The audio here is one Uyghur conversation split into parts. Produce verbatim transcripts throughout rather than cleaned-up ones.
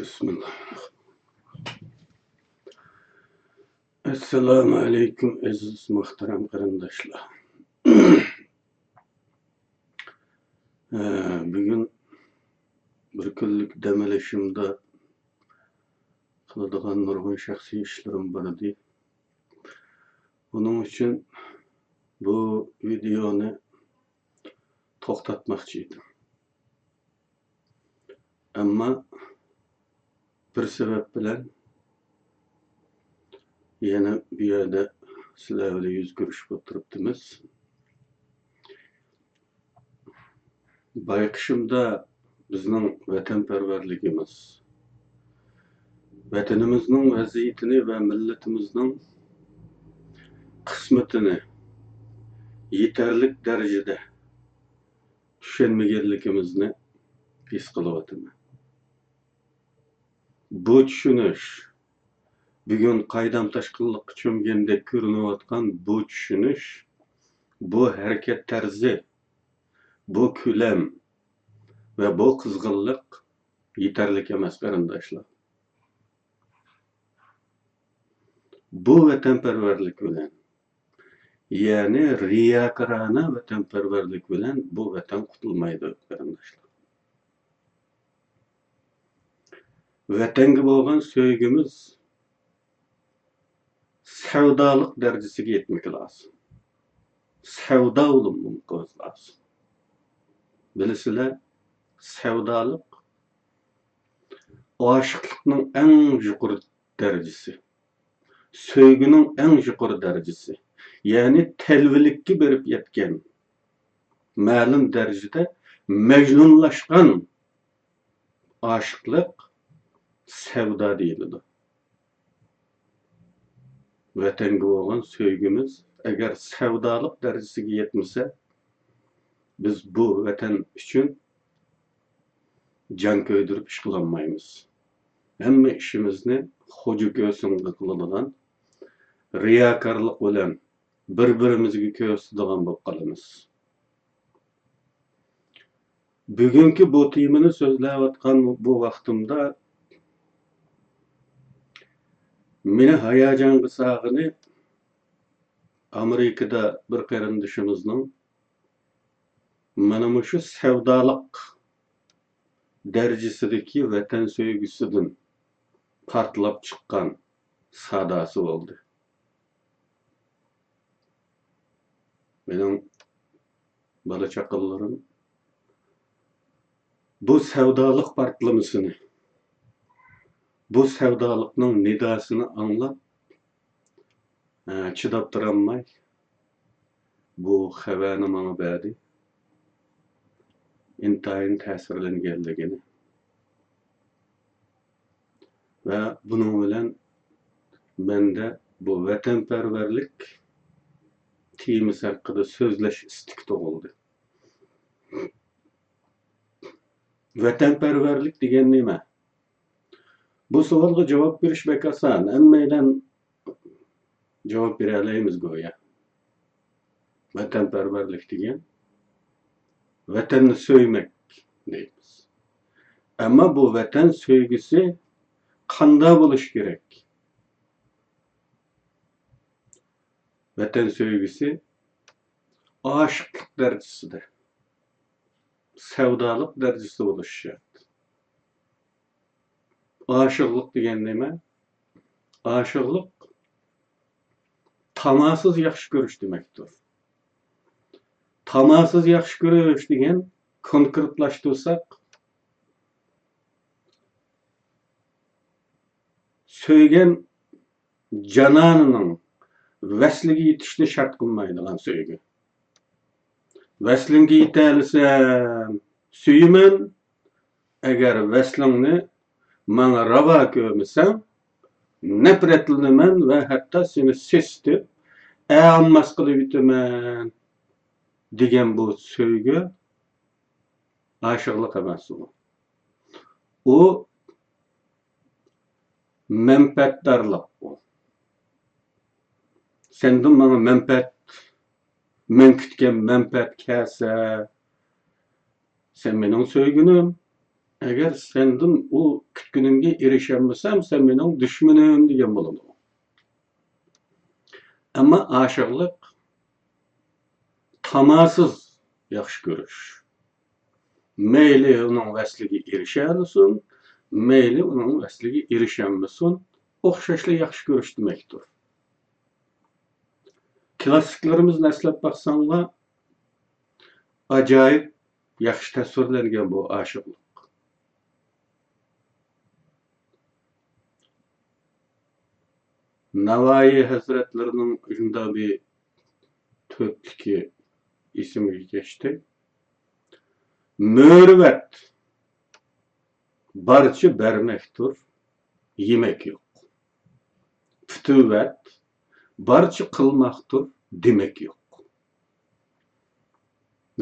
بىسمىللا. ئەسسالامۇ ئەلەيكۇم، ئەزىز مۇھتەرەم قېرىنداشلار. ئە، بۈگۈن بىر كۈنلۈك دەم ئېلىشىمدا قىلىدىغان نۇرغۇن شەخسىي ئىشلىرىم بار ئىدى. بۇنىڭ ئۈچۈن بۇ ۋىدېئونى توختاتماقچى ئىدىم. ئەمما بىر سەۋەب بىلەن يەنە بۇ يەردە سىلەر بىلەن يۈز كۆرۈشۈپ ئولتۇرۇپتىمىز. بايقىشىمدا بىزنىڭ ۋەتەنپەرۋەرلىكىمىز، ۋەتىنىمىزنىڭ ۋەزىيىتىنى ۋە مىللىتىمىزنىڭ قىسمىتىنى يېتەرلىك دەرىجىدە چۈشەنمىگەنلىكىمىزنى ھېس قىلىۋاتىمەن. بۇ چۈشىنىش، بۈگۈن قايدام تاشقىنلىققا چۆمگەندەك كۆرۈنۈۋاتقان بۇ چۈشىنىش، بۇ ھەرىكەت تەرزى، بۇ كۆلەم ۋە بۇ قىزغىنلىق يېتەرلىك ئەمەس، قېرىنداشلار. بۇ ۋەتەنپەرۋەرلىك بىلەن، يەنى رىياكارانە ۋەتەنپەرۋەرلىك بىلەن بۇ ۋەتەن قۇتۇلمايدۇ، قېرىنداشلار. ۋەتەنگە بولغان سۆيگۈمىز سەۋدالىق دەرىجىسىگە يەتمىكى لازىم. سەۋدا بولۇمىقىمىز لازىم. بىلىسىلەر، سەۋدالىق ئاشىقلىقنىڭ ئەڭ يۇقىرى دەرىجىسى، سۆيگۈنىڭ ئەڭ يۇقىرى دەرىجىسى، يەنى تەلۋىلىككە بېرىپ يەتكەن، مەلۇم دەرىجىدە مەجنۇنلاشقان ئاشىقلىق سەۋدا دېيىلىدۇ. ۋەتەنگە بولغان سۆيگۈمىز ئەگەر سەۋدالىق دەرىجىسىگە يەتمىسە، بىز بۇ ۋەتەن ئۈچۈن جان كۆيدۈرۈپ ئىش قىلالمايمىز. ھەممە ئىشىمىزنى خوجا كۆسۈڭگە قىلىدىغان، رىياكارلىق بىلەن بىر-بىرىمىزگە كۆرسىتىدىغان بولۇپ قالىمىز. بۈگۈنكى بۇ تېمىنى سۆزلەۋاتقان بۇ ۋاقتىمدا مېنى ھاياجانغا سالغىنى ئامېرىكىدا بىر قېرىندىشىمىزنىڭ مانا مۇشۇ سەۋدالىق دەرىجىسىدىكى ۋەتەن سۆيگۈسىدىن پارتلاپ چىققان ساداسى بولدى. مېنىڭ بالا-چاقىلىرىم بۇ سەۋدالىق پارتلىمىسىنى، بۇ سەۋدالىقنىڭ نىداسىنى ئاڭلاپ، ئە، چىداپ تۇرالماي بۇ خەۋەرنى ماڭا بەردى. ئىنتايىن تەسىرلەنگەنلىكىنى ۋە بۇنىڭ بىلەن مەندە بۇ ۋەتەنپەرۋەرلىك تېمىسى ھەققىدە سۆزلەش ئىستىكى تۇغۇلدى. ۋەتەنپەرۋەرلىك دېگەن نېمە؟ بۇ سوئالغا جاۋاب بېرىش بەك ئاسان. ھەممەيلەن جاۋاب بېرەلەيمىز گويا. ۋەتەنپەرۋەرلىك دېگەن ۋەتەننى سۆيمەك دەيمىز. ئەمما بۇ ۋەتەن سۆيگۈسى قانداق بولۇشى كېرەك؟ ۋەتەن سۆيگۈسى ئاشىقلىق دەرىجىسىدە، سەۋدالىق دەرىجىسىدە بولۇشى شەرت. ئاشىقلىق دېگەن نېمە؟ ئاشىقلىق تاماسىز ياخشى كۆرۈش دېمەكتۇر. تاماسىز ياخشى كۆرۈش دېگەن، كونكرېتلاشتۇرساق، سۆيگەن جانانىنىڭ ۋەسلىگە يېتىشنى شەرت قىلمايدىغان سۆيگۈ. ۋەسلىڭگە يېتەلىسەم سۆيىمەن، ئەگەر ۋەسلىڭنى ماڭا راۋا كۆرمىسەڭ، نەپرەتلىنىمەن ۋە ھەتتا سېنى سېسىتىپ، ئەماس قىلىۋېتىمەن دېگەن بۇ سۆيگۈ ئاشىقلىق ئەمەس ئۇ. ئۇ مەنپەئەتدارلىق ئۇ. سەندىن ماڭا مەنپەئەت، مەن كۈتكەن مەنپەئەت كەلسە، سەن مېنىڭ سۆيگىنىم. ئەگەر سەندىن ئۇ كۈتكىنىمگە ئېرىشەلمىسەم، سەن مېنىڭ دۈشمىنىم دېگەن بولىدۇ. ئەمما ئاشىقلىق تاماسىز ياخشى كۆرۈش. مەيلى ئۇنىڭ ۋەسلىگە ئېرىشەلىسۇن، مەيلى ئۇنىڭ ۋەسلىگە ئېرىشەلمىسۇن، ئوخشاشلا ياخشى كۆرۈش دېمەكتۇر. كلاسسىكلىرىمىزنى ئەسلەپ باقساڭلار، ئاجايىپ ياخشى تەسۋىرلەنگەن بۇ ئاشىقلىق. ناۋايى ھەزرەتلىرىنىڭ شۇنداق بىر تۆتلۈكى ئېسىمگە كەچتى. مۈرۈۋۋەت بارچە بەرمەكتۇر، يېمەك يوق. پۈتۈۋەت بارچە قىلماقتۇر، دېمەك يوق.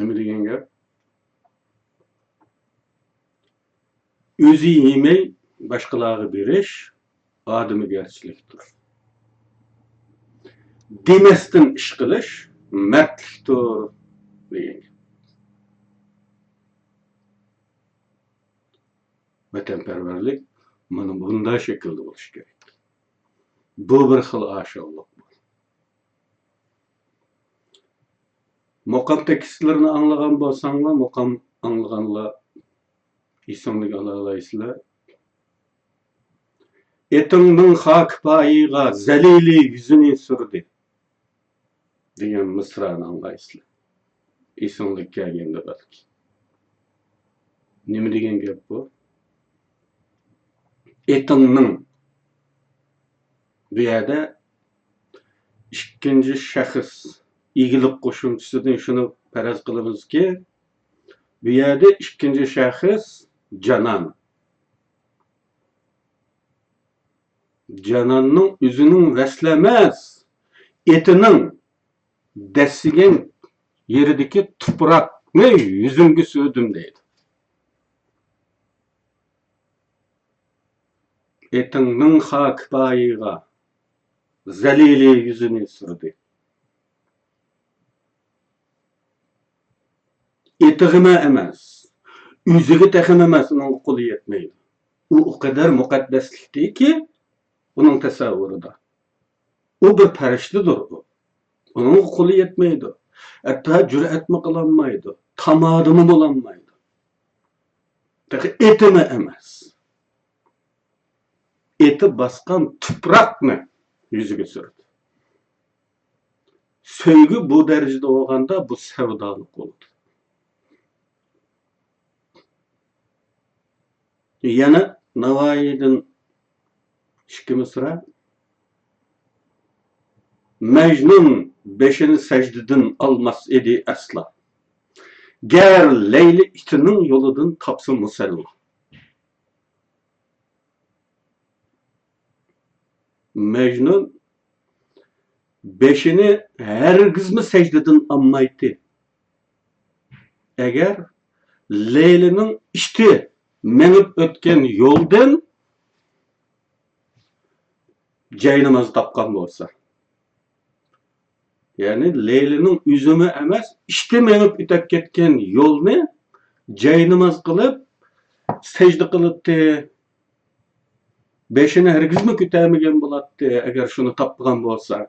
نېمە دېگەن گەپ؟ ئۆزى يېمەي باشقىلارغا بېرىش ئادىمىگەرچىلىكتۇر. دېمەستىن ئىش قىلىش مەردلىكتۇر دېگەن گەپ. ۋەتەنپەرۋەرلىك مانا بۇنداق شەكىلدە بولۇشى كېرەك. بۇ بىر خىل ئاشىقلىق. مۇقام تېكىستلىرىنى ئاڭلىغان بولساڭلار، مۇقام ئاڭلىغانلار ئېسىڭلارگە ئالالايسىلەر. ئېتىڭنىڭ خاكى پايىغا زەلىلى يۈزىنى سۈردى دېگەن مىسرانى ئاڭلايسىلەر. ئېسىڭلارگە كەلگەندە بەلكى. نېمە دېگەن گەپ بۇ؟ ئېتىڭنىڭ، بۇ يەردە ئىككىنچى شەخس ئىگىلىك قوشۇمچىسىدىن شۇنى پەرەز قىلىمىزكى، بۇ يەردە ئىككىنچى شەخس جانان. جاناننىڭ ئۆزىنىڭ ۋەسلى ئەمەس، ئېتىنىڭ دەسسىگەن يېرىدىكى تۇپراقنى يۈزۈمگە سۈردۈم دەيدۇ. ئېتىڭنىڭ خاكى پايىغا زەلىلى يۈزىنى سۈردى. ئېتىغىمۇ ئەمەس، ئۆزىگە تېخىمۇ ئەمەس، ئۇنىڭغا قولى يەتمەيدۇ. ئۇ ئۇ قەدەر مۇقەددەسلىكتىكى، ئۇنىڭ تەسەۋۋۇرىدا. ئۇ بىر پەرىشتىدۇر ئۇ. ئۇنىڭغا قولى يەتمەيدۇ. ھەتتا جۈرئەتمۇ قىلالمايدۇ. تامادىمۇ بولالمايدۇ. تېخى ئېتىمۇ ئەمەس. ئېتى باسقان تۇپراقنى يۈزىگە سۈردى. سۆيگۈ بۇ دەرىجىدە بولغاندا، بۇ سەۋدالىق بولىدۇ. يەنە ناۋايىدىن ئىككى مىسرا. مەجنۇن بېشىنى سەجدىدىن ئالماس ئىدى ئەسلا، گەر لەيلى ئىتىنىڭ يولىدىن تاپسا مۇسەللا. مەجنۇن بېشىنى ھەرگىزمۇ سەجدىدىن ئالمايتتى. ئەگەر لەيلىنىڭ ئىتى مېڭىپ ئۆتكەن يولدىن جايناماز تاپقان بولسا. يەنى لەيلىنىڭ ئۆزىمۇ ئەمەس، ئىتى مېڭىپ ئۆتۈپ كەتكەن يولنى جايناماز قىلىپ سەجدە قىلاتتى. بېشىنى ھەرگىزمۇ كۆتەرمىگەن بولاتتى، ئەگەر شۇنى تاپقان بولسا.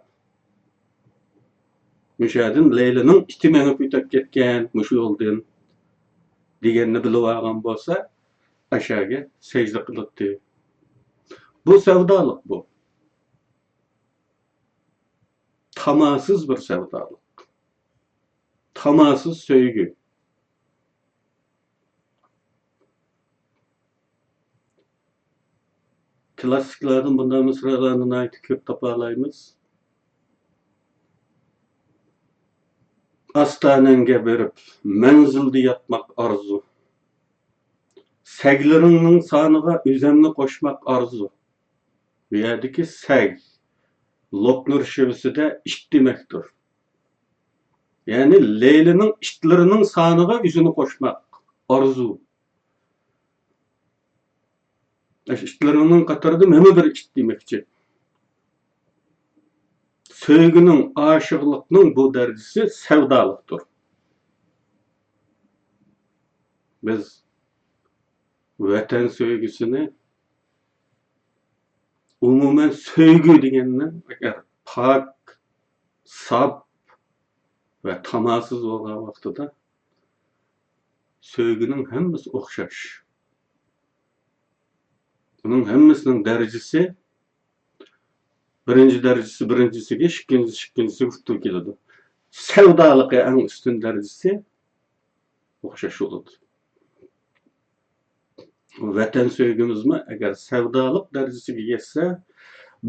مۇشۇ يەردىن لەيلىنىڭ ئىتى مېڭىپ ئۆتۈپ كەتكەن مۇشۇ يولدىن دېگەننى بىلىۋالغان بولسا، ئاشۇ يەرگە سەجدە قىلاتتى. بۇ سەۋدالىق بۇ. تاماسىز بىر سەۋدالىق. تاماسىز سۆيگۈ. كلاسسىكلاردىن بۇنداق مىسرالارنى ناھايىتى كۆپ تاپالايمىز. ئاستانەڭگە بېرىپ، مەنزىلدە ياتماق ئارزۇ. سەگلىرىڭنىڭ سانىغا ئۆزۈمنى قوشماق ئارزۇ. بۇ يەردىكى سەگ، لوپنۇر شېۋىسىدە ئىت دېمەكتۇر. يەنى لەيلىنىڭ ئىتلىرىنىڭ سانىغا ئۆزىنى قوشماق ئارزۇ. ئىتلىرىنىڭ قاتارىدا مەنمۇ بىر ئىت دېمەكچى. سۆيگۈنىڭ، ئاشىقلىقنىڭ بۇ دەرىجىسى سەۋدالىقتۇر. بىز، ۋەتەن سۆيگۈسىنى، ئومۇمەن، سۆيگۈ دېگەننى ئەگەر پاك، ساپ ۋە تاماسىز بولغان ۋاقتىدا، سۆيگۈنىڭ ھەممىسى ئوخشاش. ئۇنىڭ ھەممىسىنىڭ دەرىجىسى، بىرىنچى دەرىجىسى بىرىنچىسىگە، ئىككىنچىسى ئىككىنچىسىگە ئۇتتۇرۇپ كېلىدۇ. سەۋدالىقى ئەڭ ئۈستۈن دەرىجىسى ئوخشاش بولىدۇ. ۋەتەن سۆيگۈمىزمۇ ئەگەر سەۋدالىق دەرىجىسىگە يەتسە،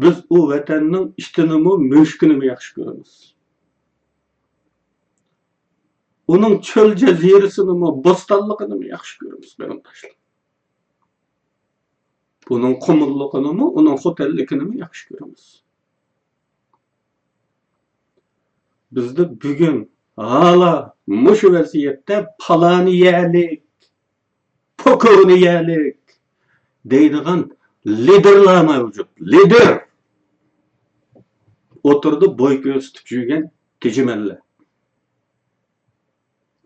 بىز ئۇ ۋەتەننىڭ ئىتىنىمۇ، مۈشۈكىنىمۇ ياخشى كۆرىمىز. ئۇنىڭ چۆل جەزىرىسىنىمۇ، بوستانلىقىنىمۇ ياخشى كۆرىمىز، قېرىنداشلار. ئۇنىڭ قۇمۇللۇقىنىمۇ، ئۇنىڭ خوتەنلىكىنىمۇ ياخشى كۆرىمىز. بىزدە بۈگۈن ھالا مۇشۇ ۋەزىيەتتە پالانى يەلىك، پوكۇنى يەلىك دەيدىغان لىدېرلار مەۋجۇت. لىدېر! ئوتتۇرىدا بوي كۆرسىتىپ يۈرگەن تېجىمەنلەر.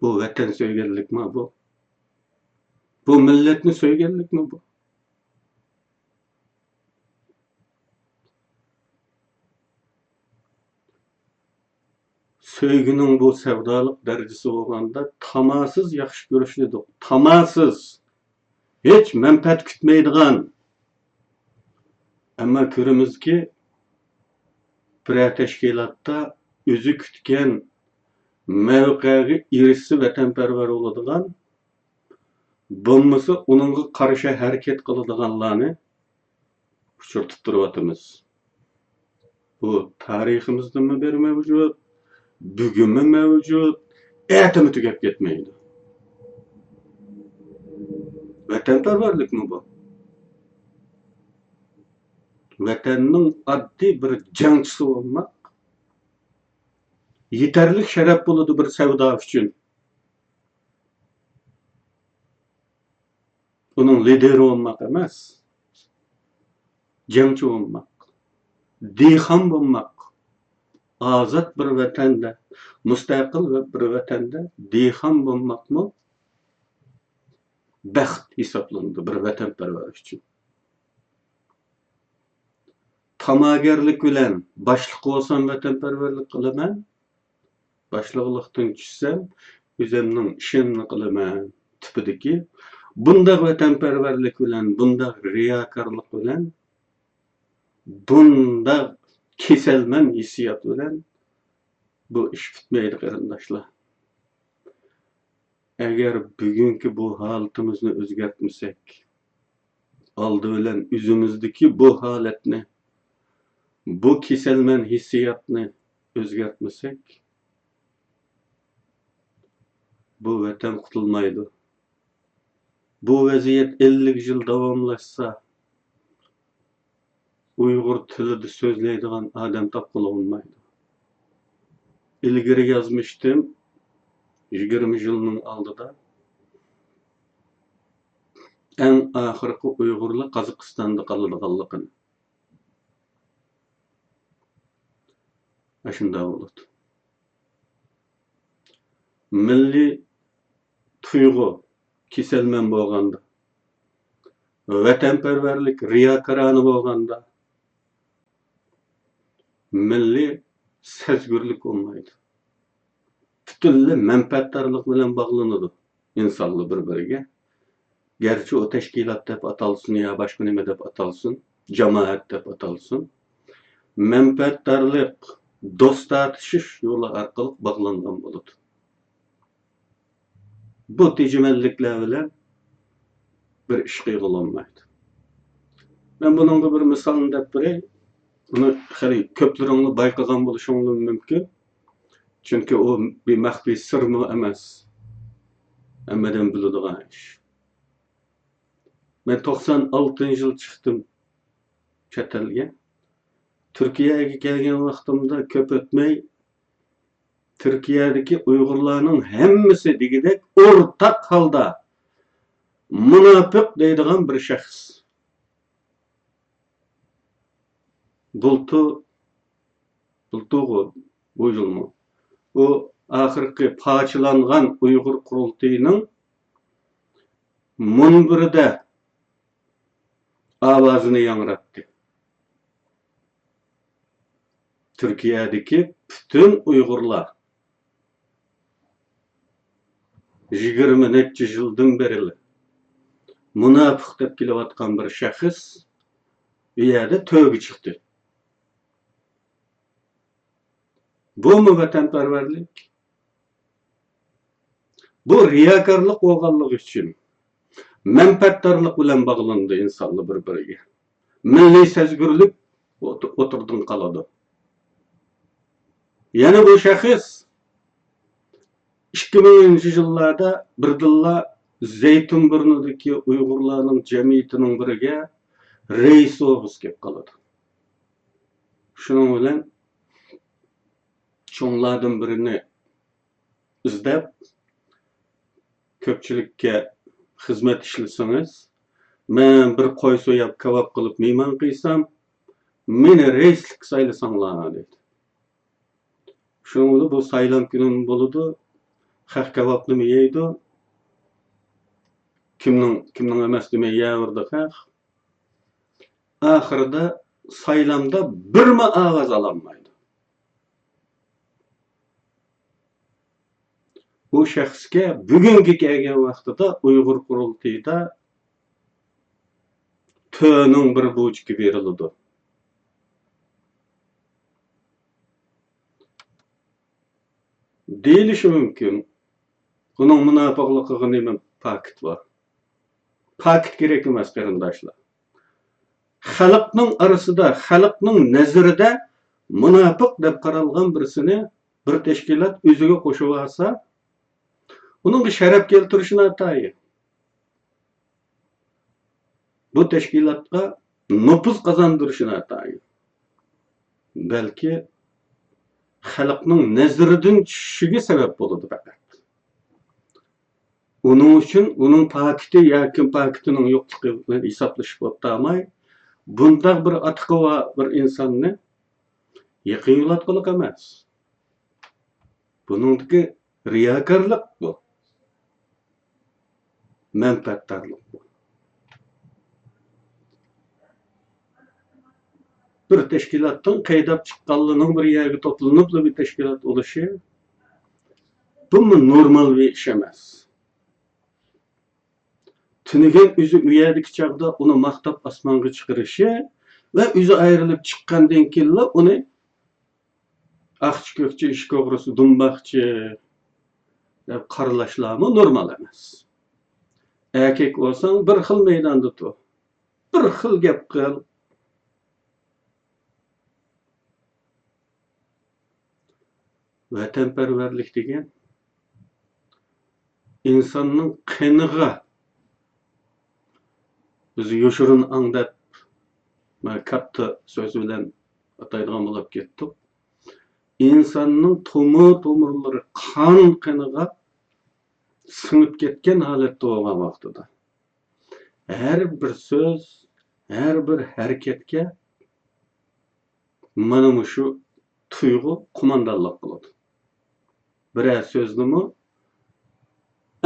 بۇ ۋەتەن سۆيگەنلىكما بۇ؟ بۇ مىللەتنى سۆيگەنلىكمۇ بۇ؟ سۆيگۈنىڭ بۇ سەۋدالىق دەرىجىسى بولغاندا، تاماسىز ياخشى كۆرۈش دېدۇق. تاماسىز. ھېچ مەنپەئەت كۈتمەيدىغان. ئەمما كۆرىمىزكى، بىرەر تەشكىلاتتا ئۆزى كۈتكەن مەۋقەگە ئېرىشسە ۋەتەنپەرۋەر بولىدىغان، بولمىسا ئۇنىڭغا قارشى ھەرىكەت قىلىدىغانلارنى ئۇچرىتىپ تۇرۇۋاتىمىز. بۇ تارىخىمىزدىمۇ بىر مەۋجۇت، بۈگۈنمۇ مەۋجۇت، ئەتىمۇ تۈگەپ كەتمەيدۇ. ۋەتەنپەرۋەرلىكمۇ بۇ؟ ۋەتەننىڭ ئاددىي بىر جەڭچىسى بولماق يېتەرلىك شەرەپ بولىدۇ بىر سەۋدا ئۈچۈن. ئۇنىڭ لىدېرى بولماق ئەمەس، جەڭچى بولماق، دېھقان بولماق، ئازاد بىر ۋەتەندە، مۇستەقىل ۋە بىر ۋەتەندە دېھقان بولماقمۇ بەخت ھېسابلىنىدۇ بىر ۋەتەنپەرۋەر ئۈچۈن. تاماگەرلىك بىلەن باشلىق بولسام ۋەتەنپەرۋەرلىك قىلىمەن، باشلىقلىقتىن چۈشسەم، ئۆزۈمنىڭ ئىشىمنى قىلىمەن تىپىدىكى بۇنداق ۋەتەنپەرۋەرلىك بىلەن، بۇنداق رىياكارلىق بىلەن، بۇنداق كېسەلمەن ھېسسىيات بىلەن بۇ ئىش پۈتمەيدۇ، قېرىنداشلار. ئەگەر بۈگۈنكى بۇ ھالىتىمىزنى ئۆزگەرتمىسەك، ئالدى بىلەن ئۆزىمىزدىكى بۇ ھالەتنى، بۇ كېسەلمەن ھېسسىياتنى ئۆزگەرتمىسەك، بۇ ۋەتەن قۇتۇلمايدۇ. بۇ ۋەزىيەت ئەللىك يىل داۋاملاشسا، ئۇيغۇر تىلىدا سۆزلەيدىغان ئادەم تاپقىلى بولمايدۇ. ئىلگىرى يازمىشتىم، يىگىرمە يىلنىڭ ئالدىدا ئەڭ ئاخىرقى ئۇيغۇرلار قازاقىستاندا قالىدىغانلىقىنى. ئاشۇنداق بولىدۇ. مىللىي تۇيغۇ كېسەلمەن بولغاندا، ۋەتەنپەرۋەرلىك رىياكارانە بولغاندا، مىللىي سەزگۈرلۈك بولمايدۇ. پۈتۈنلەي مەنپەئەتدارلىق بىلەن باغلىنىدۇ ئىنسانلار بىر-بىرىگە. گەرچە ئۇ تەشكىلات دەپ ئاتالسۇن يا باشقا نېمە دەپ ئاتالسۇن، جامائەت دەپ ئاتالسۇن، مەنپەئەتدارلىق، دوست تارتىشىش يولى ئارقىلىق باغلانغان بولىدۇ. بۇ تېجىمەنلىكلەر بىلەن بىر ئىش قىلغىلى بولمايدۇ. مەن بۇنىڭغا بىر مىسالنى دەپ بېرەي. بۇنى خېلى كۆپلىرىڭلار بايقىغان بولۇشۇڭلار مۇمكىن. چۈنكى ئۇ بىر مەخپىي سىرمۇ ئەمەس. ھەممىدىن بىلىدىغان ئىش. مەن توقسان ئالتىنچى يىل چىقتىم چەت ئەلگە. تۈركىيەگە كەلگەن ۋاقتىمدا كۆپ ئۆتمەي، تۈركىيەدىكى ئۇيغۇرلارنىڭ ھەممىسى دېگۈدەك ئورتاق ھالدا مۇناپىق دەيدىغان بىر شەخس. بۇلتۇر، بۇلتۇرغۇ، بۇ يىلمۇ. ئۇ ئاخىرقى پارچىلانغان ئۇيغۇر قۇرۇلتىيىنىڭ مۇنبىرىدە ئاۋازىنى ياڭراتتى. تۈركىيەدىكى پۈتۈن ئۇيغۇرلار يىگىرمە نەچچە يىلدىن بېرى مۇناپىق دەپ كېلىۋاتقان بىر شەخس ئۇ يەردە تۆرگە چىقتى. بۇمۇ ۋەتەنپەرۋەرلىك؟ بۇ رىياكارلىق بولغانلىقى ئۈچۈن مەنپەئەتدارلىق بىلەن باغلىنىدۇ ئىنسانلار بىر-بىرىگە. مىللىي سەزگۈرلۈك ئوت-، ئوتتۇرىدىن قالىدۇ. يەنە بۇ شەخس ئىككى مىڭىنچى يىللاردا بىردىنلا زەيتۇنبۇرنىدىكى ئۇيغۇرلارنىڭ جەمئىيىتىنىڭ بىرىگە رەئىس بولغۇسى كېلىپ قالىدۇ. شۇنىڭ بىلەن چوڭلاردىن بىرىنى ئىزدەپ، كۆپچىلىككە خىزمەت ئىشلىسىڭىز، مەن بىر قوي سوياپ، كاۋاپ قىلىپ مېھمان قىلسام، مېنى رەئىسلىككە سايلىساڭلار، دېدى. شۇنىڭ بىلەن بۇ سايلام كۈنىمۇ بولىدۇ، خەق كاۋاپنىمۇ يەيدۇ، كىمنىڭ، كىمنىڭ ئەمەس دېمەي يەۋېرىدۇ خەق. ئاخىرىدا سايلامدا بىرمۇ ئاۋاز ئالالمايدۇ. بۇ شەخسكە بۈگۈنگە كەلگەن ۋاقتىدا ئۇيغۇر قۇرۇلتىيىدا تۆنىڭ بىر بۇرجىكى بېرىلىدۇ. دېيىلىشى مۇمكىن، ئۇنىڭ مۇناپىقلىقىغا نېمە پاكىت بار؟ پاكىت كېرەك ئەمەس، قېرىنداشلار. خەلقنىڭ ئارىسىدا، خەلقنىڭ نەزىرىدە مۇناپىق دەپ قارالغان بىرسىنى بىر تەشكىلات ئۆزىگە قوشۇۋالسا، ئۇنىڭغا شەرەپ كەلتۈرۈشى ناتايىن. بۇ تەشكىلاتقا نوپۇز قازاندۇرۇشى ناتايىن. بەلكى خەلقنىڭ نەزىرىدىن چۈشۈشىگە سەۋەب بولىدۇ پەقەت. ئۇنىڭ ئۈچۈن ئۇنىڭ پاكىتى ياكى پاكىتىنىڭ يوقلۇقى بىلەن ھېسابلىشىپ ئولتۇرماي، بۇنداق بىر ئاتىقى بار بىر ئىنساننى يېقىن يولاتقۇلۇق ئەمەس. بۇنىڭدىكى رىياكارلىق بۇ. مەنپەئەتدارلىق بۇ. بىر تەشكىلاتتىن قېيىداپ چىققانلارنىڭ بىر يەرگە توپلىنىپلا بىر تەشكىلات بولۇشى، بۇمۇ نورمال بىر ئىش ئەمەس. تۈنۈگۈن ئۆزى ئۇ يەردىكى چاغدا ئۇنى ماختاپ ئاسمانغا چىقىرىشى ۋە ئۆزى ئايرىلىپ چىققاندىن كېيىنلا ئۇنى ئاقچى، كۆكچى، ئىشىك ئوغرىسى، دۇمباقچى دەپ قارىلاشلارمۇ نورمال ئەمەس. ئەركەك بولساڭ بىر خىل مەيداندا تۇر، بىر خىل گەپ قىل. ۋەتەنپەرۋەرلىك دېگەن ئىنساننىڭ قېنىغا، بىز يوشۇرۇن ئاڭ دەپ، مانا، كاتتا سۆز بىلەن ئاتايدىغان بولۇپ كەتتۇق. ئىنساننىڭ تومۇر-تومۇرلىرى قان قېنىغا سىڭىپ كەتكەن ھالەتتە بولغان ۋاقتىدا، ھەر بىر سۆز، ھەر بىر ھەرىكەتكە مانا مۇشۇ تۇيغۇ قوماندانلىق قىلىدۇ. بىرەر سۆزنىمۇ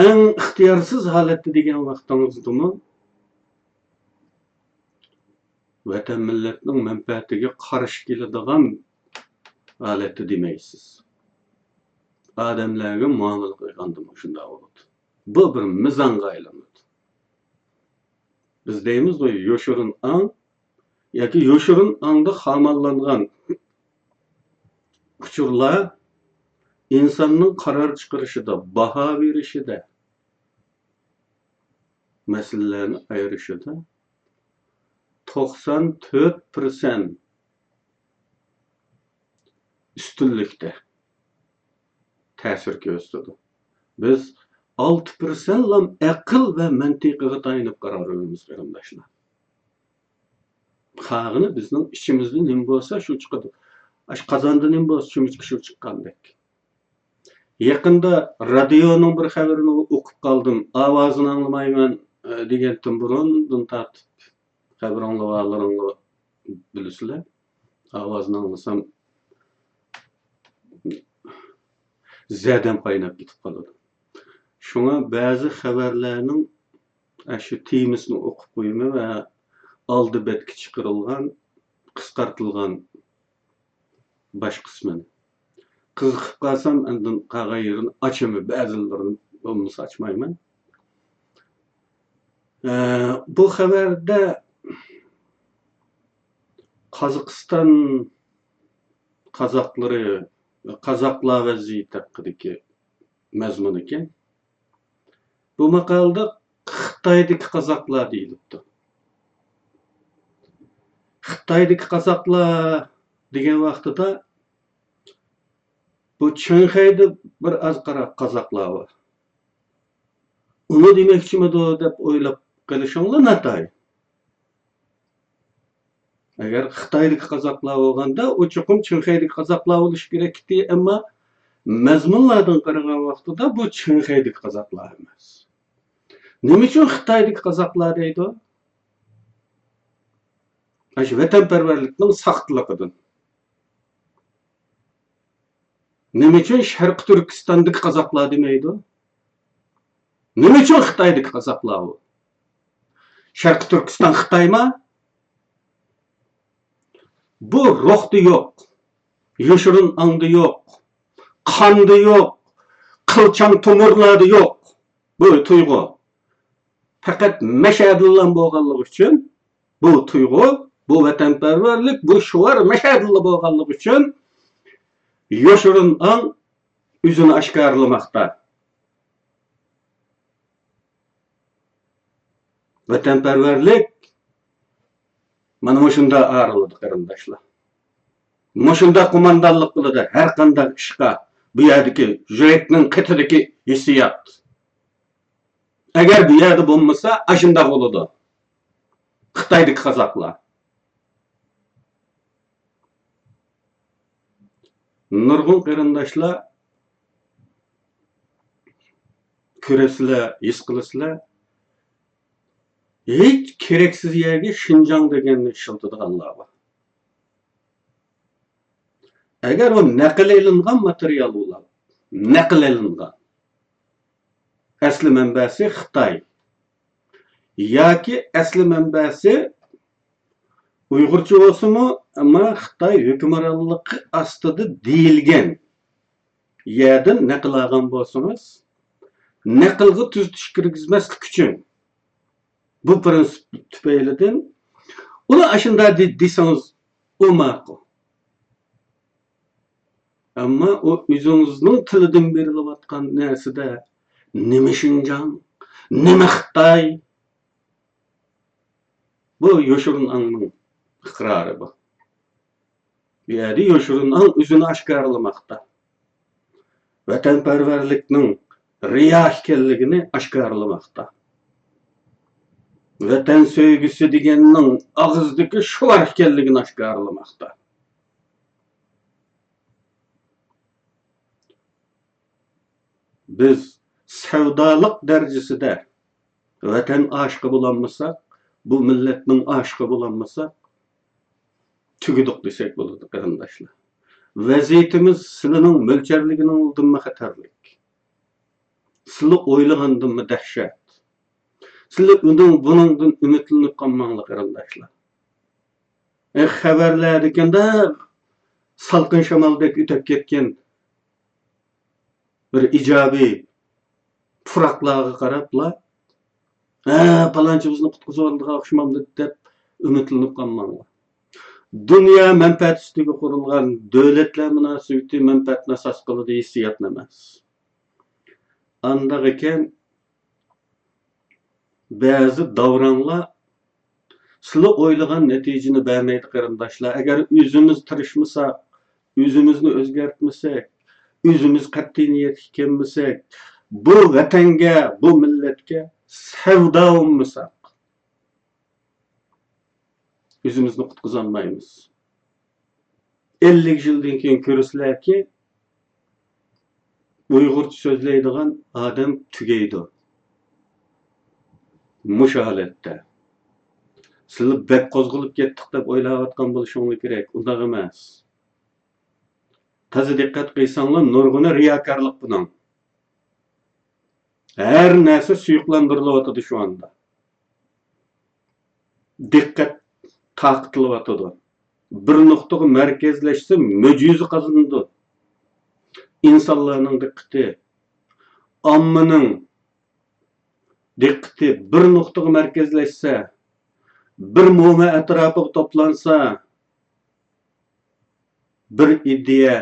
ئەڭ ئىختىيارسىز ھالەتتە دېگەن ۋاقتىڭىزدىمۇ ۋەتەن مىللەتنىڭ مەنپەئەتىگە قارشى كېلىدىغان ھالەتتە دېمەيسىز. ئادەملەرگە مۇئامىلە قىلغاندىمۇ شۇنداق بولىدۇ. بۇ بىر مىزانغا ئايلىنىدۇ. بىز دەيمىزغۇ، يوشۇرۇن ئاڭ ياكى يوشۇرۇن ئاڭدا خامانلانغان ئۇچۇرلار ئىنساننىڭ قارار چىقىرىشىدا، باھا بېرىشىدە، مەسىلىلەرنى ئايرىشىدا توقسان تۆت پىرسەنت ئۈستۈنلۈكتە تەسىر كۆرسىتىدۇ. بىز ئالتە پىرسەنتلا ئەقىل ۋە مەنتىقىغا تايىنىپ قارار بېرىمىز، قېرىنداشلار. قالغىنى بىزنىڭ ئىچىمىزدە نېمە بولسا، شۇ چىقىدۇ. ئاشۇ قازاندا نېمە بولسا، چۆمۈچكە شۇ چىققاندەك. يېقىندا رادىيونىڭ بىر خەۋىرىنى ئوقۇپ قالدىم. ئاۋازىنى ئاڭلىمايمەن، ئە، دېگەنتىن بۇرۇندىن تارتىپ خەۋىرىڭلار بارلىرىڭلار بىلىسىلەر. ئاۋازىنى ئاڭلىسام، زەدەم قايناپ كېتىپ قالىدۇ. شۇڭا بەزى خەۋەرلەرنىڭ ئاشۇ تېمىسىنى ئوقۇپ قويىمەن ۋە ئالدى بەتكە چىقىرىلغان قىسقارتىلغان باش قىسمىنى. قىزىقىپ قالسام، ئاندىن قالغان يېرىنى ئاچىمەن، بەزىلىرىنى بولمىسا ئاچمايمەن. ئە، بۇ خەۋەردە قازاقىستان قازاقلىرى، قازاقلار ۋەزىيىتى ھەققىدىكى مەزمۇن ئىكەن. بۇ ماقالىدا خىتايدىكى قازاقلار دېيىلىپتۇ. خىتايدىكى قازاقلار دېگەن ۋاقتىدا بۇ چىڭخەيدە بىر ئاز قارا قازاقلار بار. ئۇنى دېمەكچىمىدۇ دەپ ئويلاپ قېلىشىڭلار ناتايىن. ئەگەر خىتايدىكى قازاقلار بولغاندا، ئۇ چوقۇم چىڭخەيدىكى قازاقلار بولۇشى كېرەك ئىدى، ئەمما مەزمۇنلاردىن قارىغان ۋاقتىدا بۇ چىڭخەيدىكى قازاقلار ئەمەس. نېمە ئۈچۈن خىتايدىكى قازاقلار دەيدۇ؟ ئاشۇ ۋەتەنپەرۋەرلىكنىڭ ساختىلىقىدىن. نېمە ئۈچۈن شەرقىي تۈركىستاندىكى قازاقلار دېمەيدۇ؟ نېمە ئۈچۈن خىتايدىكى قازاقلار بۇ؟ شەرقىي تۈركىستان خىتايما؟ بۇ روھتا يوق، يوشۇرۇن ئاڭدا يوق، قاندا يوق، قىلچاڭ تومۇرلاردا يوق بۇ تۇيغۇ. پەقەت مەشەدىلا بولغانلىقى ئۈچۈن بۇ تۇيغۇ، بۇ ۋەتەنپەرۋەرلىك، بۇ شوئار مەشەدىلا بولغانلىقى ئۈچۈن يوشۇرۇن ئاڭ ئۆزىنى ئاشكارىلىماقتا. ۋەتەنپەرۋەرلىك مانا مۇشۇنداق ئايرىلىدۇ، قېرىنداشلار. مۇشۇنداق قوماندانلىق قىلىدۇ ھەر قانداق ئىشقا، بۇ يەردىكى يۈرەكنىڭ قېتىدىكى ھېسسىيات. ئەگەر بۇ يەردە بولمىسا، ئاشۇنداق بولىدۇ. خىتايدىكى قازاقلار. نۇرغۇن قېرىنداشلار كۆرەسىلەر، ھېس قىلىسىلەر، ھېچ كېرەكسىز يەرگە شىنجاڭ دېگەننى ئىشلىتىدىغانلار بار. ئەگەر ئۇ نەقىل ئېلىنغان ماتېرىيال بولۇپ، نەقىل ئېلىنغان، ئەسلى مەنبەسى خىتاي ياكى ئەسلى مەنبەسى ئۇيغۇرچە بولسىمۇ، ئەمما خىتاي ھۆكۈمرانلىقى ئاستىدا دېيىلگەن يەردىن نەقىل ئالغان بولسىڭىز، نەقىلگە تۈزىتىش كىرگۈزمەسلىك ئۈچۈن، بۇ پىرىنسىپ تۈپەيلىدىن ئۇنى ئاشۇنداق دې-، دېسىڭىز، ئۇ ماقۇل. ئەمما ئۇ ئۆزىڭىزنىڭ تىلىدىن بېرىلىۋاتقان نەرسىدە نېمە شىنجاڭ، نېمە خىتاي؟ بۇ يوشۇرۇن ئاڭنىڭ ئىقرارى بۇ. بۇ يەردە يوشۇرۇن ئاڭ ئۆزىنى ئاشكارىلىماقتا. ۋەتەنپەرۋەرلىكنىڭ رىيا ئىكەنلىكىنى ئاشكارىلىماقتا. ۋەتەن سۆيگۈسى دېگەننىڭ ئاغزىدىكى شوئار ئىكەنلىكىنى ئاشكارىلىماقتا. بىز سەۋدالىق دەرىجىسىدە ۋەتەن ئاشىقى بولالمىساق، بۇ مىللەتنىڭ ئاشىقى بولالمىساق، تۈگىدۇق دېسەك بولىدۇ، قېرىنداشلار. ۋەزىيىتىمىز سىلىنىڭ مۆلچەرلىگىنىڭدىنمۇ خەتەرلىك. سىلى ئويلىغاندىنمۇ دەھشەت. سىلى ئۇنىڭ بۇنىڭدىن ئۈمىدلىنىپ قالماڭلار، قېرىنداشلار. ئە، خەۋەرلەردىكىندە سالقىن شامالدەك ئۆتۈپ كەتكەن بىر ئىجابىي پۇراقلارغا قاراپلا، ھە، پالانچى بىزنى قۇتقۇزۇۋالىدىغان ئوخشىمامدۇ دەپ ئۈمىدلىنىپ قالماڭلار. دۇنيا مەنپەئەت ئۈستىگە قۇرۇلغان، دۆلەتلەر مۇناسىۋىتى مەنپەئەتنى ئاساس قىلىدۇ، ھېسسىياتنى ئەمەس. ئانداق ئىكەن، بەزى داۋراڭلار سىلى ئويلىغان نەتىجىنى بەرمەيدۇ، قېرىنداشلار. ئەگەر ئۆزىمىز تىرىشمىساق، ئۆزىمىزنى ئۆزگەرتمىسەك، ئۆزىمىز قەتئىي نىيەتكە كەلمىسەك، بۇ ۋەتەنگە، بۇ مىللەتكە سەۋدا بولمىساق، ئۆزىمىزنى قۇتقۇزالمايمىز. ئەللىك يىلدىن كېيىن كۆرىسىلەركى، ئۇيغۇرچە سۆزلەيدىغان ئادەم تۈگەيدۇ. مۇشۇ ھالەتتە. سىلەر بەك قوزغىلىپ كەتتۇق دەپ ئويلاۋاتقان بولۇشۇڭلار كېرەك. ئۇنداق ئەمەس. تازا دىققەت قىلساڭلار، نۇرغۇنى رىياكارلىق بۇنىڭ. ھەر نەرسە سۇيۇقلاندۇرۇلۇۋاتىدۇ شۇ ئاندا. دىققەت تارقىتىلىۋاتىدۇ. بىر نۇقتىغا مەركەزلەشسە مۆجىزە قازىنىدۇ. ئىنسانلارنىڭ دىققىتى، ئاممىنىڭ دىققىتى بىر نۇقتىغا مەركەزلەشسە، بىر موما ئەتراپىغا توپلانسا، بىر ئىدىيە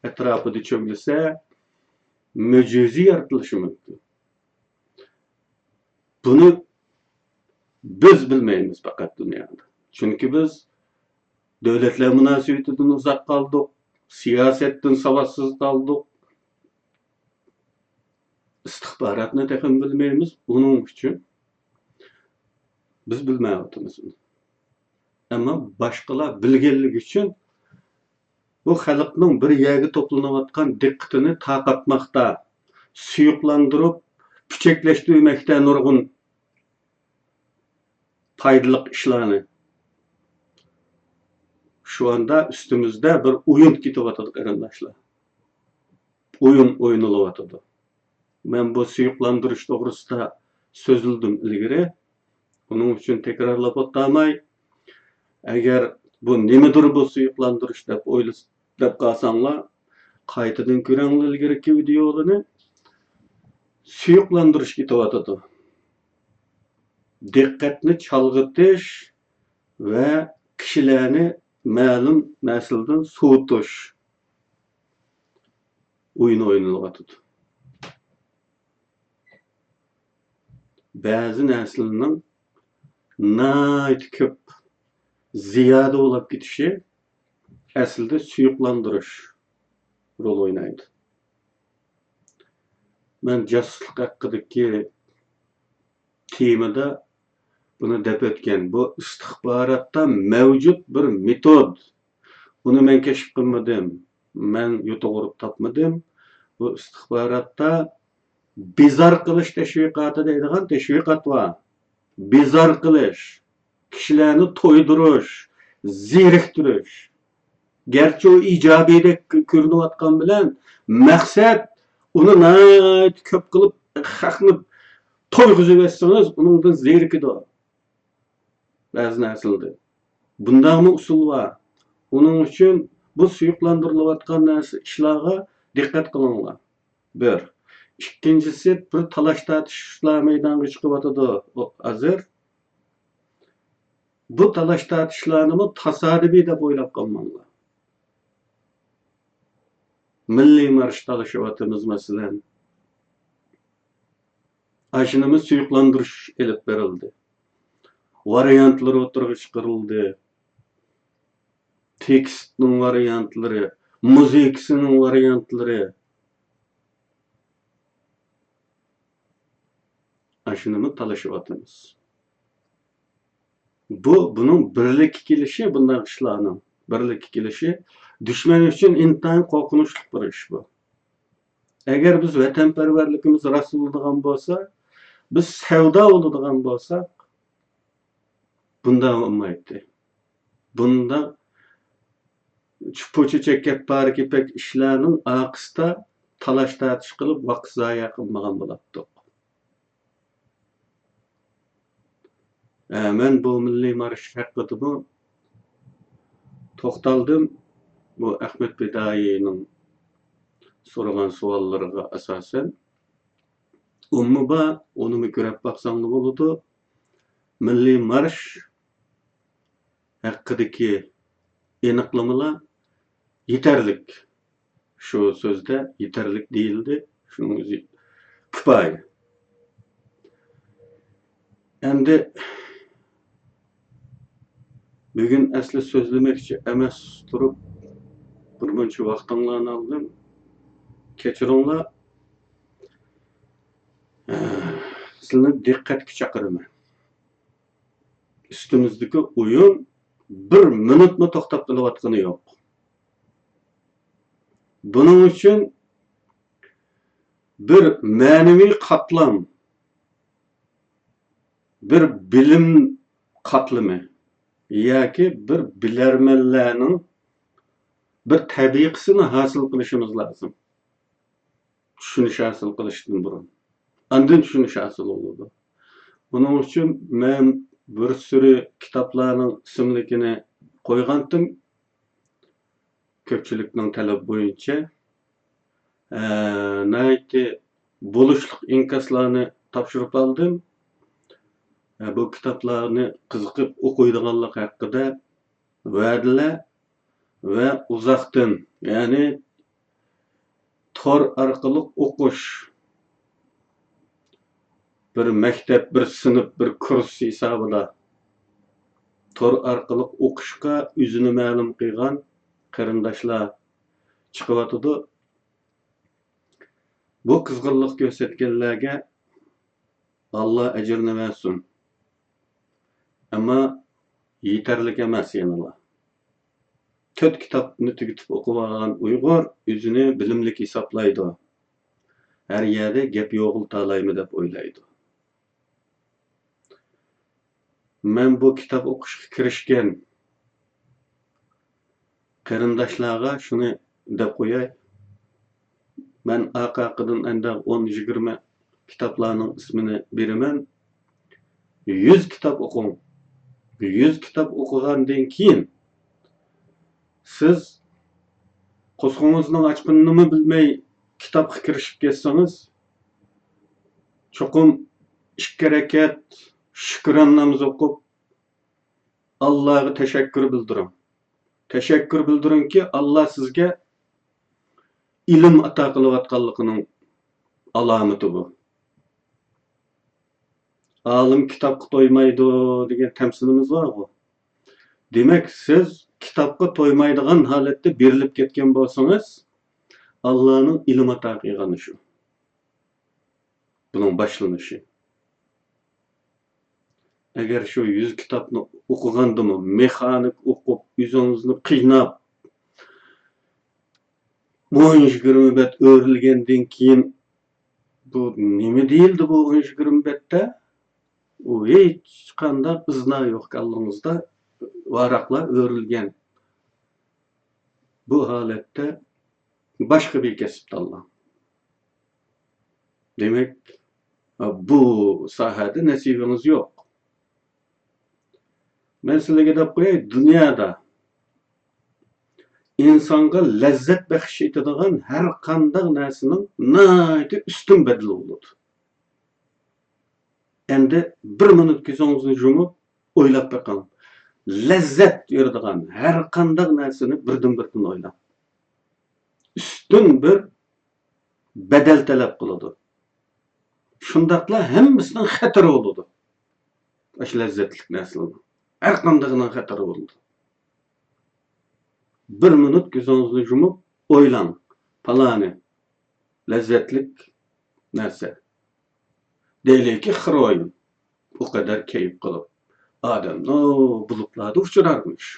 ئەتراپىدا چۆمۈلسە، مۆجىزە يارىتىلىشى مۇمكىن. بۇنى بىز بىلمەيمىز پەقەت دۇنيادا. چۈنكى بىز دۆلەتلەر مۇناسىۋىتىدىن ئۇزاق قالدۇق، سىياسەتتىن ساۋاتسىز قالدۇق، ئىستىخباراتنى تېخىمۇ بىلمەيمىز. ئۇنىڭ ئۈچۈن بىز بىلمەيۋاتىمىز ئۇنى. ئەمما باشقىلار بىلگەنلىكى ئۈچۈن بۇ خەلقنىڭ بىر يەرگە توپلىنىۋاتقان دىققىتىنى تارقاتماقتا، سۇيۇقلاندۇرۇپ، پۈچەكلەشتۈرمەكتە نۇرغۇن پايدىلىق ئىشلارنى. شۇ ئاندا ئۈستىمىزدە بىر ئويۇن كېتىۋاتىدۇ، قېرىنداشلار. ئويۇن ئوينىلىۋاتىدۇ. مەن بۇ سۇيۇقلاندۇرۇش توغرىسىدا سۆزلىدىم ئىلگىرى. ئۇنىڭ ئۈچۈن تەكرارلاپ ئولتۇرماي، ئەگەر بۇ نېمىدۇر بۇ سۇيۇقلاندۇرۇش دەپ ئويلىس-، دەپ قالساڭلار، قايتىدىن كۆرۈڭلار ئىلگىرىكى ۋىدېئولىرىنى. سۇيۇقلاندۇرۇش كېتىۋاتىدۇ. دىققەتنى چالغىتىش ۋە كىشىلەرنى مەلۇم نەرسىلەردىن سوۋۇتۇش ئويۇنى ئوينىلىۋاتىدۇ. بەزى نەرسىلەرنىڭ ناھايىتى كۆپ زىيادە بولۇپ كېتىشى ئەسلىدە سۇيۇقلاندۇرۇش رول ئوينايدۇ. مەن جاسۇسلۇق ھەققىدىكى تېمىدا بۇنى دەپ ئۆتكەن. بۇ ئىستىخباراتتا مەۋجۇت بىر مېتود. بۇنى مەن كەشىپ قىلمىدىم. مەن يۇتۇق ئۇرۇپ تاپمىدىم. بۇ ئىستىخباراتتا بىزار قىلىش تەشۋىقاتى دەيدىغان تەشۋىقات بار. بىزار قىلىش، كىشىلەرنى تويدۇرۇش، زېرىكتۈرۈش. گەرچە ئۇ ئىجابىيدەك كۆرۈنۈۋاتقان بىلەن، مەقسەت ئۇنى ناھايىتى كۆپ قىلىپ خەقنى تويغۇزۇۋەتسىڭىز، ئۇنىڭدىن زېرىكىدۇ بەزى نەرسىلەردە. بۇنداقمۇ ئۇسۇل بار. ئۇنىڭ ئۈچۈن بۇ سۇيۇقلاندۇرۇلۇۋاتقان نەرسە، ئىشلارغا دىققەت قىلىڭلار. بىر. ئىككىنچىسى، بىر تالاش-تارتىشلار مەيدانغا چىقىۋاتىدۇ ھازىر. بۇ تالاش-تارتىشلارنىمۇ تاسادىپىي دەپ ئويلاپ قالماڭلار. مىللىي مارش تالىشىۋاتىمىز، مەسىلەن. ئاشۇنىمۇ سۇيۇقلاندۇرۇش ئېلىپ بېرىلدى. ۋارىيانتلىرى ئوتتۇرىغا چىقىرىلدى. تېكىستنىڭ ۋارىيانتلىرى، مۇزىكىسىنىڭ ۋارىيانتلىرى. ئاشۇنىمۇ تالىشىۋاتىمىز. بۇ، بۇنىڭ بىرلىككە كېلىشى، بۇنداق ئىشلارنىڭ بىرلىككە كېلىشى، دۈشمەن ئۈچۈن ئىنتايىن قورقۇنچلۇق بىر ئىش بۇ. ئەگەر بىز ۋەتەنپەرۋەرلىكىمىز راست بولىدىغان بولسا، بىز سەۋدا بولىدىغان بولساق، بۇنداق بولمايتتى. بۇنداق چۈپپۇچۇ چەككەپ پارە كېپەك ئىشلارنىڭ ئارقىسىدا تالاش-تارتىش قىلىپ ۋاقىت زايە قىلمىغان بولاتتۇق. ئە، مەن بۇ مىللىي مارش ھەققىدىمۇ توختالدىم. بۇ ئەخمەت پىدائىينىڭ سورىغان سوئاللىرىغا ئاساسەن. ئۇمۇ بار، ئۇنىمۇ كۆرۈپ باقساڭلار بولىدۇ. مىللىي مارش ھەققىدىكى ئېنىقلىمىلار يېتەرلىك. شۇ سۆزدە يېتەرلىك دېيىلدى. شۇنىڭ ئۆزى كۇپايە. ئەمدى بۈگۈن ئەسلى سۆزلىمەكچى ئەمەس تۇرۇپ، بىر مۇنچە ۋاقتىڭلارنى ئالدىم. كەچۈرۈڭلار. سىلىنى دىققەتكە چاقىرىمەن. ئۈستىمىزدىكى ئويۇن بىر مىنۇتمۇ توختاپ قېلىۋاتقىنى يوق. بۇنىڭ ئۈچۈن بىر مەنىۋى قاتلام، بىر بىلىم قاتلىمى ياكى بىر بىلەرمەنلەرنىڭ بىر تەبىقىسىنى ھاسىل قىلىشىمىز لازىم. چۈشىنىش ھاسىل قىلىشتىن بۇرۇن. ئاندىن چۈشىنىش ھاسىل بولىدۇ. بۇنىڭ ئۈچۈن مەن بىر سۈرى كىتابلارنىڭ ئىسىملىكىنى قويغانتىم، كۆپچىلىكنىڭ تەلىپى بويىچە. ئە، ناھايىتى بولۇشلۇق ئىنكاسلارنى تاپشۇرۇپ ئالدىم. ئە، بۇ كىتابلارنى قىزىقىپ ئوقۇيدىغانلىق ھەققىدە ۋەدىلەر ۋە ئۇزاقتىن، يەنى تور ئارقىلىق ئوقۇش، بىر مەكتەپ، بىر سىنىپ، بىر كۇرس ھېسابىدا تور ئارقىلىق ئوقۇشقا ئۆزىنى مەلۇم قىلغان قېرىنداشلار چىقىۋاتىدۇ. بۇ قىزغىنلىق كۆرسەتكەنلەرگە ئاللا ئەجرىنى بەرسۇن. ئەمما يېتەرلىك ئەمەس يەنىلا. تۆت كىتابنى تۈگىتىپ ئوقۇۋالغان ئۇيغۇر ئۆزىنى بىلىملىك ھېسابلايدۇ. ھەر يەردە گەپ يوغىلىتالايمەن دەپ ئويلايدۇ. مەن بۇ كىتاب ئوقۇشقا كىرىشكەن قېرىنداشلارغا شۇنى دەپ قوياي. مەن ئارقا-ئارقىدىن ئەندى ئون يىگىرمە كىتابلارنىڭ ئىسمىنى بېرىمەن. يۈز كىتاب ئوقۇڭ. يۈز كىتاب ئوقۇغاندىن كېيىن، سىز قورسىقىڭىزنىڭ ئاچقىنىنىمۇ بىلمەي كىتابقا كىرىشىپ كەتسىڭىز، چوقۇم ئىككى رەكەت شۈكران نامىزى ئوقۇپ، ئاللاغا تەشەككۈر بىلدۈرۈڭ. تەشەككۈر بىلدۈرۈڭكى، ئاللا سىزگە ئىلىم ئاتا قىلىۋاتقانلىقىنىڭ ئالامىتى بۇ. «ئالىم كىتابقا تويمايدۇ» دېگەن تەمسىلىمىز بارغۇ. دېمەك، سىز كىتابقا تويمايدىغان ھالەتتە بېرىلىپ كەتكەن بولسىڭىز، ئاللانىڭ ئىلىم ئاتا قىلغىنى شۇ. بۇنىڭ باشلىنىشى. ئەگەر شۇ يۈز كىتابنى ئوقۇغاندىمۇ مېخانىك ئوقۇپ، ئۆزىڭىزنى قىيناپ، ئون يىگىرمە بەت ئۆرۈلگەندىن كېيىن، «بۇ نېمە دېيىلدى بۇ ئون يىگىرمە بەتتە؟» ئۇ ھېچقانداق ئىزنا يوق، كاللىڭىزدا ۋاراقلار ئۆرۈلگەن. بۇ ھالەتتە باشقا بىر كەسىپ تاللاڭ. دېمەك، بۇ ساھەدە نەسىبىڭىز يوق. مەن سىلەرگە دەپ قوياي، دۇنيادا ئىنسانغا لەززەت بەخش ئېتىدىغان ھەر قانداق نەرسىنىڭ ناھايىتى ئۈستۈن بەدىلى بولىدۇ. ئەمدى بىر مىنۇت كۆزىڭىزنى يۇمۇپ ئويلاپ بېقىڭ. لەززەت بېرىدىغان ھەر قانداق نەرسىنى بىردىن-بىردىن ئويلاڭ. ئۈستۈن بىر بەدەل تەلەپ قىلىدۇ. شۇنداقلا ھەممىسىنىڭ خەتىرى بولىدۇ. ئاشۇ لەززەتلىك نەرسىلەرنىڭ ھەر قاندىقىنىڭ خەتىرى بولىدۇ. بىر مىنۇت كۆزىڭىزنى يۇمۇپ ئويلاڭ، پالانى لەززەتلىك نەرسە. دەيلىكى، خىروئىن. ئۇ قەدەر كەيپ قىلىپ، ئادەمنى بۇلۇتلاردا ئۇچۇرارمىش.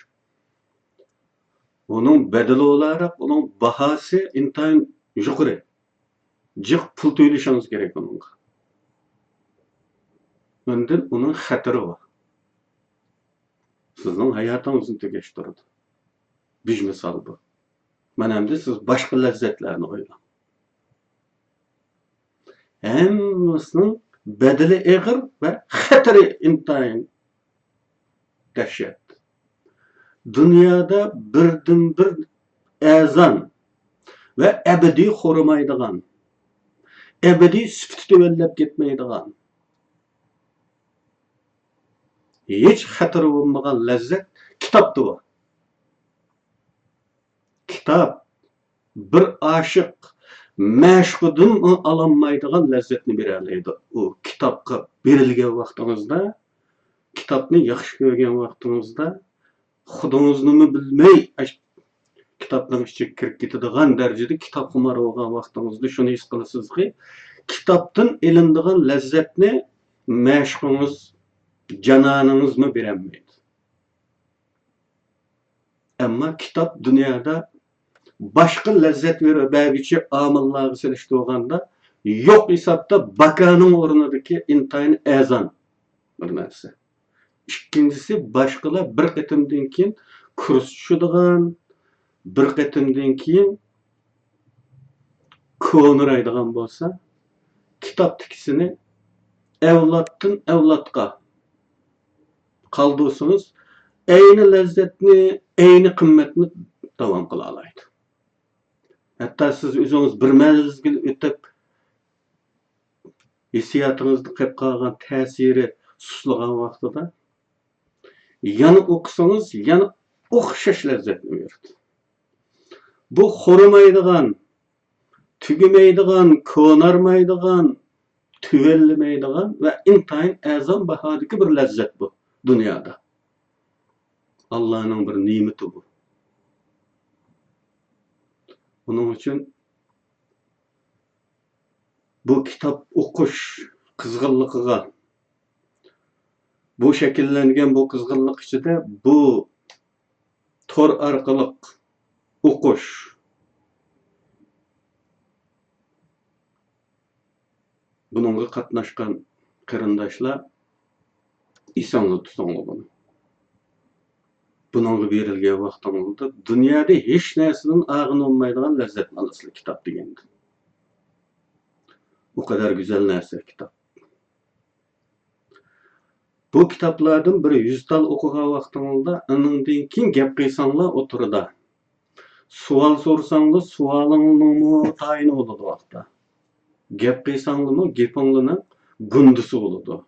ئۇنىڭ بەدىلى بولارەك، ئۇنىڭ باھاسى ئىنتايىن يۇقىرى. جىق پۇل تۆلىشىڭىز كېرەك ئۇنىڭغا. ئاندىن ئۇنىڭ خەتىرى بار. سىزنىڭ ھاياتىڭىزنى تۈگەشتۈرىدۇ. بىج مىسال بۇ. مانا ئەمدى سىز باشقا لەززەتلەرنى ئويلاڭ. ھەممىسىنىڭ بەدىلى ئېغىر ۋە خەتىرى ئىنتايىن دەھشەت. دۇنيادا بىردىنبىر ئەرزان ۋە ئەبەدىي خورىمايدىغان، ئەبەدىي سۈپىتى تۆۋەنلەپ كەتمەيدىغان، ھېچ خەتىرى بولمىغان لەززەت كىتابتا بار. كىتاب بىر ئاشىق مەشۇقىدىنمۇ ئالالمايدىغان لەززەتنى بېرەلەيدۇ. ئۇ كىتابقا بېرىلگەن ۋاقتىڭىزدا، كىتابنى ياخشى كۆرگەن ۋاقتىڭىزدا، خۇدىڭىزنىمۇ بىلمەي، ئاش-، كىتابنىڭ ئىچىگە كىرىپ كېتىدىغان دەرىجىدە كىتابخۇمار بولغان ۋاقتىڭىزدا شۇنى ھېس قىلىسىزكى، كىتابتىن ئېلىنىدىغان لەززەتنى مەشۇقىڭىز، جانانىڭىزمۇ بېرەلمەيدۇ. ئەمما كىتاب دۇنيادا باشقا لەززەت بەر-، بەرگۈچى ئامىللارغا سېلىشتۇرغاندا يوق ھېسابتا باكانىڭ ئورنىدىكى ئىنتايىن ئەرزان بىر نەرسە. ئىككىنچىسى، باشقىلار بىر قېتىمدىن كېيىن كۇرس چۈشىدىغان، بىر قېتىمدىن كېيىن كونىرايدىغان بولسا، كىتابتىكىسىنى ئەۋلادتىن ئەۋلادقا قالدۇرسىڭىز، ئەينى لەززەتنى، ئەينى قىممەتنى داۋام قىلالايدۇ. ھەتتا سىز ئۆزىڭىز بىر مەزگىل ئۆتۈپ، ھېسسىياتىڭىزدا قېلىپ قالغان تەسىرى سۇسلىغان ۋاقتىدا يەنە ئوقۇسىڭىز، يەنە ئوخشاش لەززەتنى بېرىدۇ. بۇ خورىمايدىغان، تۈگىمەيدىغان، كونارمايدىغان، تۆۋەنلىمەيدىغان ۋە ئىنتايىن ئەرزان باھادىكى بىر لەززەت بۇ دۇنيادا. ئاللانىڭ بىر نېمىتى بۇ. ئۇنىڭ ئۈچۈن بۇ كىتاب ئوقۇش قىزغىنلىقىغا، بۇ شەكىللەنگەن بۇ قىزغىنلىق ئىچىدە بۇ تور ئارقىلىق ئوقۇش، بۇنىڭغا قاتناشقان قېرىنداشلار، ئېسىڭلار تۇتۇڭلار بۇنى. بۇنىڭغا بېرىلگەن ۋاقتىڭلاردا دۇنيادا ھېچ نەرسىدىن ئاغىنە بولمايدىغان لەززەتنى ئالىسىلەر كىتاب دېگەندىن. ئۇ قەدەر گۈزەل نەرسە كىتاب. بۇ كىتابلاردىن بىر يۈز تال ئوقۇغان ۋاقتىڭلاردا، ئۇنىڭدىن كېيىن گەپ قىلساڭلار ئوتتۇرىدا. سوئال سورىساڭلار، سوئالىڭلارنىڭمۇ تايىنى بولىدۇ ۋاقىتتا. گەپ قىلساڭلارمۇ، گېپىڭلارنىڭ گۇندىسى بولىدۇ.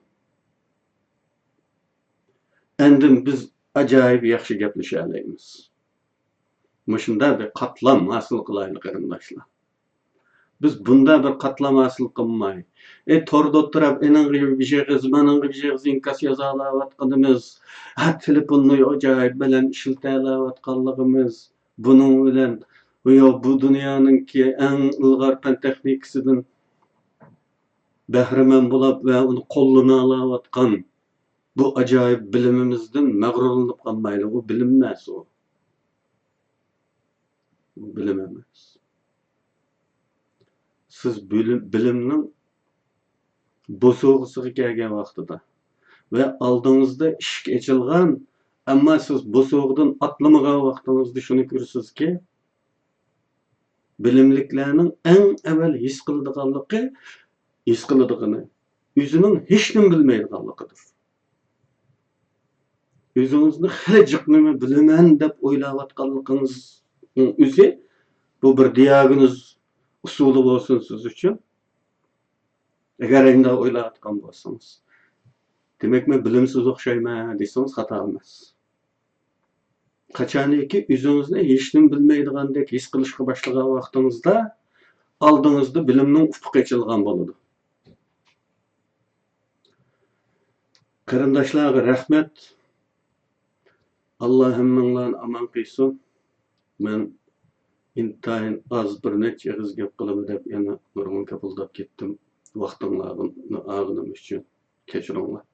ئاندىن بىز ئاجايىپ ياخشى گەپلىشەلەيمىز. مۇشۇنداق بىر قاتلام ھاسىل قىلايلى، قېرىنداشلار. بىز بۇنداق بىر قاتلام ھاسىل قىلماي، ئى، توردا ئولتۇرۇپ، ئېنىڭغا بىر ئېغىز، مانىڭغا بىر ئېغىز ئىنكاس يازالاۋاتقىنىمىز، ھە، تېلېفوننى ئاجايىپ بەلەن ئىشلىتەلەۋاتقانلىقىمىز، بۇنىڭ بىلەن، يا، بۇ دۇنيانىڭكى ئەڭ ئىلغار پەن تېخنىكىسىدىن بەھرىمەن بولۇپ ۋە ئۇنى قوللىنالاۋاتقان بۇ ئاجايىپ بىلىمىمىزدىن مەغرۇرلىنىپ قالمايلى. ئۇ بىلىم ئەمەس ئۇ. بۇ بىلىم ئەمەس. سىز بىلىم، بىلىمنىڭ بوسۇغىسىغا كەلگەن ۋاقتىدا ۋە ئالدىڭىزدا ئىشىك ئېچىلغان، ئەمما سىز بوسۇغىدىن ئاتلىمىغان ۋاقتىڭىزدا شۇنى كۆرىسىزكى، بىلىملىكلەرنىڭ ئەڭ ئەۋۋەل ھېس قىلىدىغانلىقى، ھېس قىلىدىغىنى ئۆزىنىڭ ھېچنېمە بىلمەيدىغانلىقىدۇر. ئۆزىڭىزنى خېلى جىق نېمە بىلىمەن دەپ ئويلاۋاتقانلىقىڭىزنىڭ ئۆزى، بۇ بىر دىياگنوز ئۇسۇلى بولسۇن سىز ئۈچۈن. ئەگەر ئەينى ئويلاۋاتقان بولسىڭىز، دېمەك، مەن بىلىمسىز ئوخشايمەن دېسىڭىز، خاتا ئەمەس. قاچانكى ئۆزىڭىزنى ھېچنېمە بىلمەيدىغاندەك ھېس قىلىشقا باشلىغان ۋاقتىڭىزدا، ئالدىڭىزدا بىلىمنىڭ ئۇپۇقى ئېچىلغان بولىدۇ. قېرىنداشلارغا رەھمەت. ئاللا ھەممىڭلارنى ئامان قىلسۇن. مەن ئىنتايىن ئاز، بىر نەچچە ئېغىز گەپ قىلىمەن دەپ يەنە نۇرغۇن كاپىلداپ كەتتىم. ۋاقتىڭلارنى ئالغىنىم ئۈچۈن كەچۈرۈڭلار.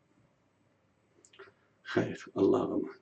خەير، ئاللاغا ئامان.